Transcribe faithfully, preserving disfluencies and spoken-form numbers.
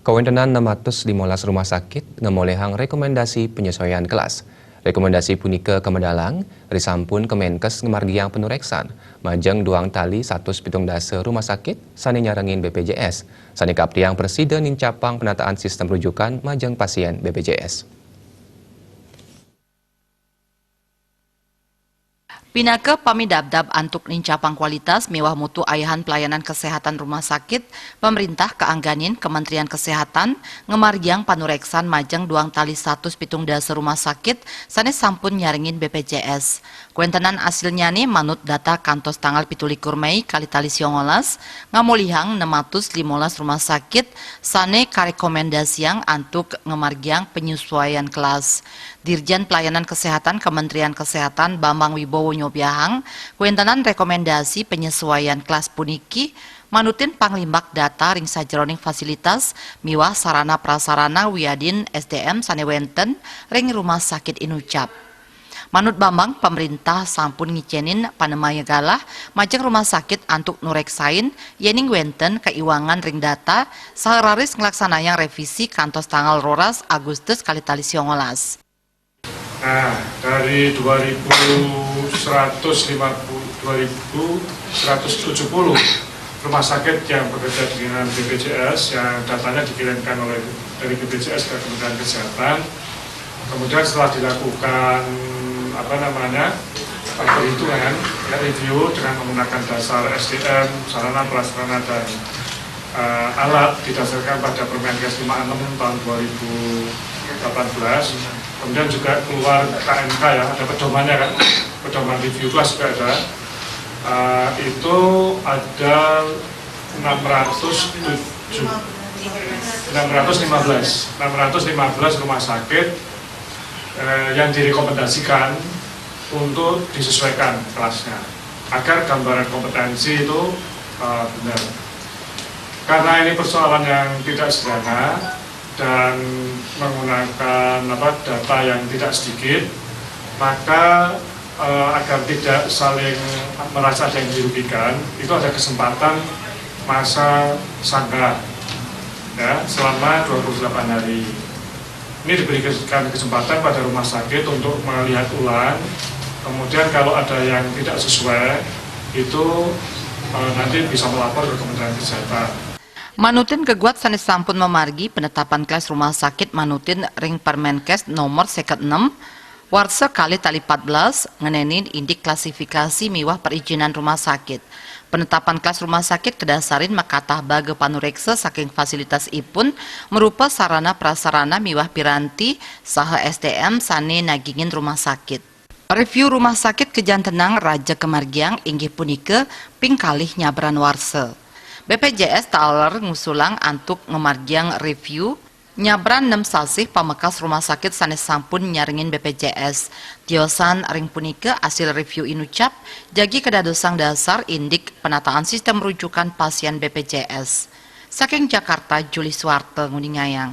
Kawéntenan enam ratus lima belas rumah sakit ngamolihang rekomendasi penyesuaian kelas. Rekomendasi punika kamedalang risampun Kemenkes ngamargiang panureksan majeng duang tali satus pitung dasa rumah sakit sané nyarengin B P J S, sané kaptiang prasida nincapang penataan sistem rujukan majeng pasien B P J S. Pinaka pamidabdab antuk nincapang kualitas miwah mutu ayahan pelayanan kesehatan rumah sakit, pamrintah kaangganin Kementerian Kesehatan ngamargiang panureksan majeng duang tali satus pitung dasa rumah sakit sané sampun nyarengin B P J S. Kawéntenan asilnyané manut data kantos tanggal pitu likur Mei kalih tali siongolas, ngamolihang enam ratus lima belas rumah sakit sané karekomendasiang antuk ngamargiang penyesuaian kelas. Dirjen Pelayanan Kesehatan Kementerian Kesehatan Bambang Wibowo nyobiahang, kawéntenan rekomendasi penyesuaian kelas puniki manutin panglimbak data ring sajeroning fasilitas miwah sarana prasarana wiadin S D M sané wénten ring rumah sakit inucap. Manut Bambang, pamrintah sampun ngicénin panemaya galah majeng rumah sakit antuk nureksain yéning wénten kaiwangan ring data saha raris nglaksanayang revisi kantos tanggal roras Agustus kalih tali siongolas. Nah, dari dua ribu seratus lima puluh, dua ribu seratus tujuh puluh rumah sakit yang bekerja dengan B P J S yang datanya dikirimkan oleh, dari B P J S ke Kementerian Kesehatan, kemudian setelah dilakukan, apa namanya, perhitungan, ya, review dengan menggunakan dasar S D M, sarana prasarana, dan eh, alat didasarkan pada Permenkes lima enam tahun dua ribu delapan belas, kemudian juga keluar K M K, ya, ada pedomannya, kan, pedoman review kelas juga ada. Eh, itu ada enam ratus tujuh, enam ratus lima belas, enam ratus lima belas rumah sakit eh, yang direkomendasikan untuk disesuaikan kelasnya, agar gambaran kompetensi itu eh, benar. Karena ini persoalan yang tidak sederhana dan menggunakan, apa, data yang tidak sedikit, maka eh, agar tidak saling merasa ada yang dirugikan, itu ada kesempatan masa sanggah, ya, selama dua puluh delapan hari. Ini diberikan kesempatan pada rumah sakit untuk melihat ulang. Kemudian, kalau ada yang tidak sesuai, itu eh, nanti bisa melapor ke Kementerian Kesehatan. Manutin geguat sané sampun mamargi penetapan kelas rumah sakit manutin ring Permenkes nomor seket enem, warsa kalih tali empat belas, ngenénin indik klasifikasi miwah perizinan rumah sakit. Penetapan kelas rumah sakit kadasarin makatah baga panureksa saking fasilitasipun, marupa sarana prasarana miwah piranti saha S D M sané nagingin rumah sakit. Review rumah sakit kajantenang raja kamargiang inggih punika ping kalih nyabran warsa. B P J S taler ngusulang antuk ngamargiang review nyabran nem sasih pamekas rumah sakit sané sampun nyarengin B P J S. Tiosan ring punika, asil review inucap jagi kadadosang dasar indik penataan sistem rujukan pasien B P J S. Saking Jakarta, Juli Suwarta nguningayang.